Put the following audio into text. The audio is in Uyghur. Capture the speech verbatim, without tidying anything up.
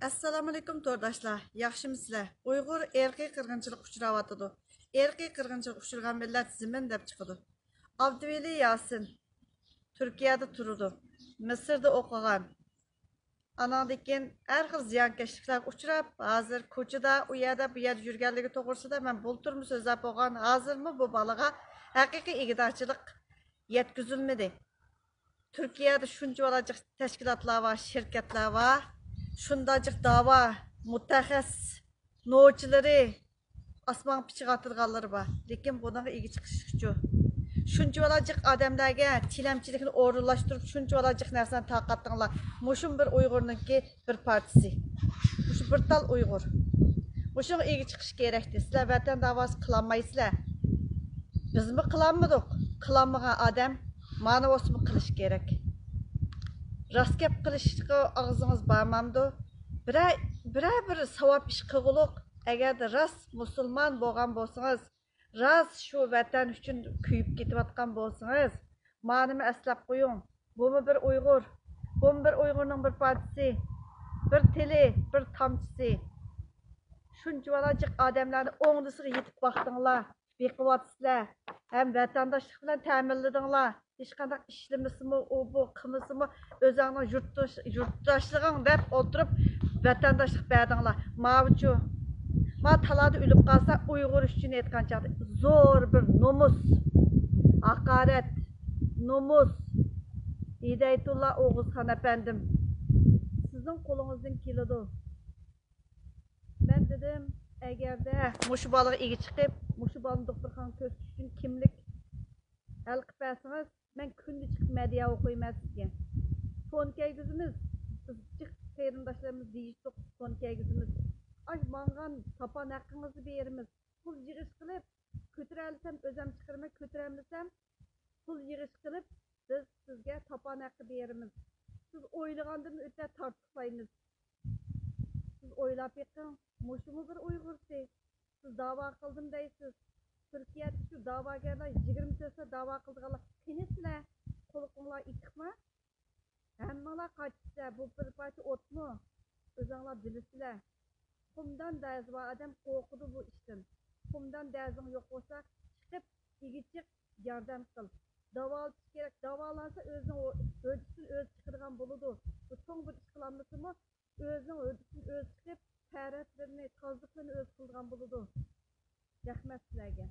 ئەسسالامۇئەلەيكۇم تورداشلار، ياخشىمۇسىلەر؟ ئۇيغۇر ئىرقىي قىرغىنچىلىققا ئۇچراۋاتىدۇ. ئىرقىي قىرغىنچىلىققا ئۇچرىغان مىللەت زېمىن دەپ چىقىدۇ. ئابدۇۋەلى ياسىن تۈركىيەدە تۇرىدۇ. مىسىردا ئوقۇغان. ئاناندىن كېيىن ھەر خىل زىيانكەشلىكلەرگە ئۇچراپ، ھازىر كوچىدا، ئۇ يەردە، بۇ يەردە يۈرگەنلىكى توغرىسىدا مەن بۇلتۇرمۇ سۆزلەپ بولغان، ھازىرمۇ بۇ بالىغا ھەقىقىي ئىگىدارچىلىق يەتكۈزۈلمىدى. تۈركىيەدە شۇنچىۋالا جىق تەشكىلاتلار بار، شىركەتلەر بار، شۇنداق جىق داۋا، مۇتەخەسسىس، نوچىلىرى، ئاسمانغا پىچىق ئاتىدىغانلىرى بار. لېكىن بۇنىڭغا ئىگە چىقىشقىچۇ؟ شۇنچىۋالا جىق ئادەملەرگە تىلەمچىلىكنى ئورۇنلاشتۇرۇپ، شۇنچىۋالا جىق نەرسىلەرنى تارقاتتىڭلار. مۇشۇمۇ بىر ئۇيغۇرنىڭكى بىر پارچىسى. مۇشۇ بىر تال ئۇيغۇر. مۇشۇنىڭغا ئىگە چىقىش كېرەكتى. سىلەر ۋەتەن داۋاسى قىلالمايسىلەر. بىزمۇ قىلالمىدۇق. قىلالمىغان ئادەم مانا بولسىمۇ قىلىشى كېرەك. راست گەپ قىلىشقا ئاغزىڭىز بارمامدۇ؟ بىرەر، بىرەر بىر ساۋاب ئىش قىلغۇلۇق. ئەگەردە راست مۇسۇلمان بولغان بولسىڭىز، راست شۇ ۋەتەن ئۈچۈن كۆيۈپ كېتىۋاتقان بولسىڭىز، مانىمۇ ئەسلەپ قويۇڭ. بۇمۇ بىر ئۇيغۇر. بۇمۇ بىر ئۇيغۇرنىڭ بىر پارچىسى. بىر تىلى، بىر تامچىسى. شۇنچىۋالا جىق ئادەملەرنى ئوڭدىسىغا يېتىپ باقتىڭلار، بېقىۋاتىسىلەر ھەم ۋەتەنداشلىق بىلەن تەمىنلىدىڭلار. ھېچقانداق ئىشلىمىسىمۇ، ئۇ بۇ قىلمىسىمۇ، ئۆزۈڭنىڭ يۇرتداش-، يۇرتداشلىقىڭ دەپ ئولتۇرۇپ، ۋەتەنداشلىق بەردىڭلار. ماۋۇچۇ، ما تالادا ئۆلۈپ قالسا، ئۇيغۇر ئۈچۈن ئېيتقان چاغدا زور بىر نومۇس، ھاقارەت، نومۇس. ھىدايەتۇللا ئوغۇزخان ئەپەندىم، سىزنىڭ قولىڭىزدىن كېلىدۇ. مەن دېدىم، ئەگەردە مۇشۇ بالىغا ئىگە چىقىپ، مۇشۇ بالىنى دوختۇرخانىغا كۆرسىتىش ئۈچۈن كىملىك ھەل قىلىپ بەرسىڭىز، مەن كۈندە چىقىپ مەدھىيە ئوقۇيمەن سىزگە. تون كىيگۈزىمىز، بىز جىق قېرىنداشلىرىمىز دېيىشتۇق، تون كىيگۈزىمىز. ئاش ماڭغان تاپان ھەققىڭىزنى بېرىمىز. پۇل يىغىش قىلىپ، كۆتۈرەلىسەم ئۆزەم چىقىرىمەن، كۆتۈرەلمىسەم پۇل يىغىش قىلىپ، بىز سىزگە تاپان ھەققى بېرىمىز. سىز ئويلىغاندىن ئۆتە تارتۇقلايمىز. سىز ئويلاپ بېقىڭ، مۇشۇمۇ بىر ئۇيغۇرسى؟ سىز داۋا قىلدىم دەيسىز. تۈركىيەدىكى شۇ داۋاگەرلەر، يىگىرمە تۆت ساعەت داۋا قىلىدىغانلار، قېنى سىلەر؟ قۇلىقىڭلار ئېتىقمۇ؟ ھەممىڭلار قاچىسىلەر، بۇ بىر پارچە ئوتمۇ؟ ئۆزۈڭلار بىلىسىلەر. قۇمدان دەرزى بار ئادەم قورقىدۇ بۇ ئىشتىن. قۇمدان دەرزىڭ يوق بولسا، چىقىپ ئىگە چىق، ياردەم قىل. داۋالىتىش كېرەك. داۋالانسا ئۆزىنىڭ ھۆددىسىدىن ئۆزى چىقىدىغان بولىدۇ. بۇ چوڭ بىر ئىش قىلالمىسىمۇ، ئۆزىنىڭ ھۆددىسىدىن ئۆزى چىقىپ، تەرەتلىرىنى، تازىلىقلىرىنى ئۆزى قىلىدىغان بولىدۇ. رەھمەت سىلەرگە.